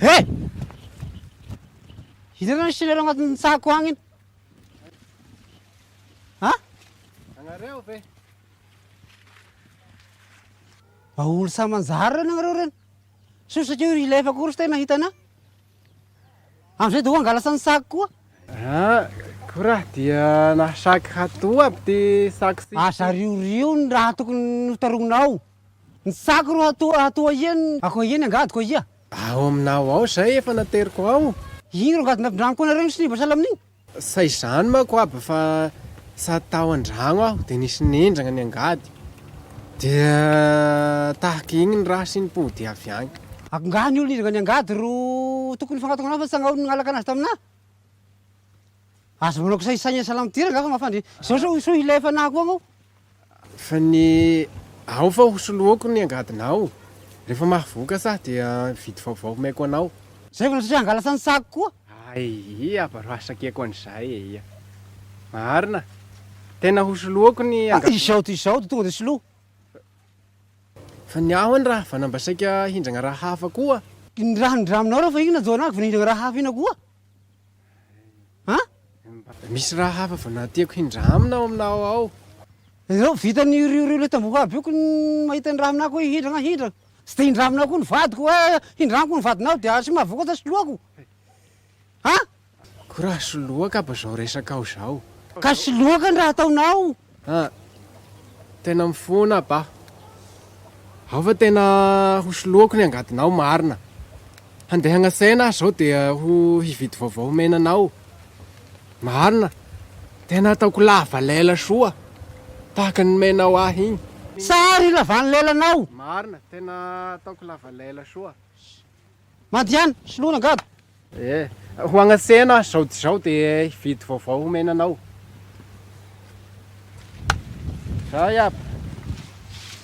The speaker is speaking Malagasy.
He! Hitanao ny sinareo agnatin'ny tsako agny iny? Ha? Agnareo ve? Mba olo samy manjary reny agnareo reny. Soa satria io ilay efa course tena hitanà. Amizay de ho hangalasa ny sac koa. Ah, ko raha dia na sac hatoa aby ty sac sy. Aza riorio ny raha tokony ho tarominao. Ny sac ro hatoa hatoa ia ny ako ia ny angadiko ia. Ao aminao ao zay efa nateriko ao. Igny ro angady nampindramiko anareo ny siniba sahala amin'igny. Sa izany manko aby fa sady tao andragno aho dia nisy nindragna ny angady dia tahaka igny ny raha sy nipody avy agny. Angaha ny olona nindragna ny angady ro tokony hifagnatogna anao fa tsy angaha nangalaka anazy taminah? Aza manao kisahisaigna salamo ty rangaha fa mahafandry zao sao sao hilefa anah koa agnao. Fa ny ao fa ho soloako ny angadinao rehefa mahavoka aho dia mividy vaovao omeko anao. Zay vao satria hangalatra ny sac koa. Hay aba ro asakeko an'izay e ia. Marina. Tena ho soloako ny angadinao. Izao dia izao dia tonga dia soloa. Fa ny ahy hono raha vana mba saika hindragna raha hafa koa. Ny raha nindraminao raha fa igny najoanako vao nindragna raha hafa ina koa. An? Misy raha hafa vao natiako hindramina ao aminao ao. Ireo vita ny riorio le tamboho aby io ko ny mahita ny raha aminah ko hoe hindragna hindragna. Tsy de hindraminao koa ny vadiko hoe hindramiko ny vadinao de tsy mahavokatra soloako. An? Ko raha soloako aby zao resakao zao. Ka soloako ny raha ataonao. An! Tena mifona aby aho. Ao fa tena ho soloako ny angadinao marina. Handeha hagnasena aho zao dia ho hividy vaovao homena anao. Marina, tena ataoko lava lela soa, tahaka ny nomenao ahy igny. Tsara io lavan'ny lelanao. Marina, tena ataoko lava lela soa. Mandehana, soloina angamba. Eh, ho hagnasena aho zao dia zao dia hividy vaovao homena anao. Zay aby.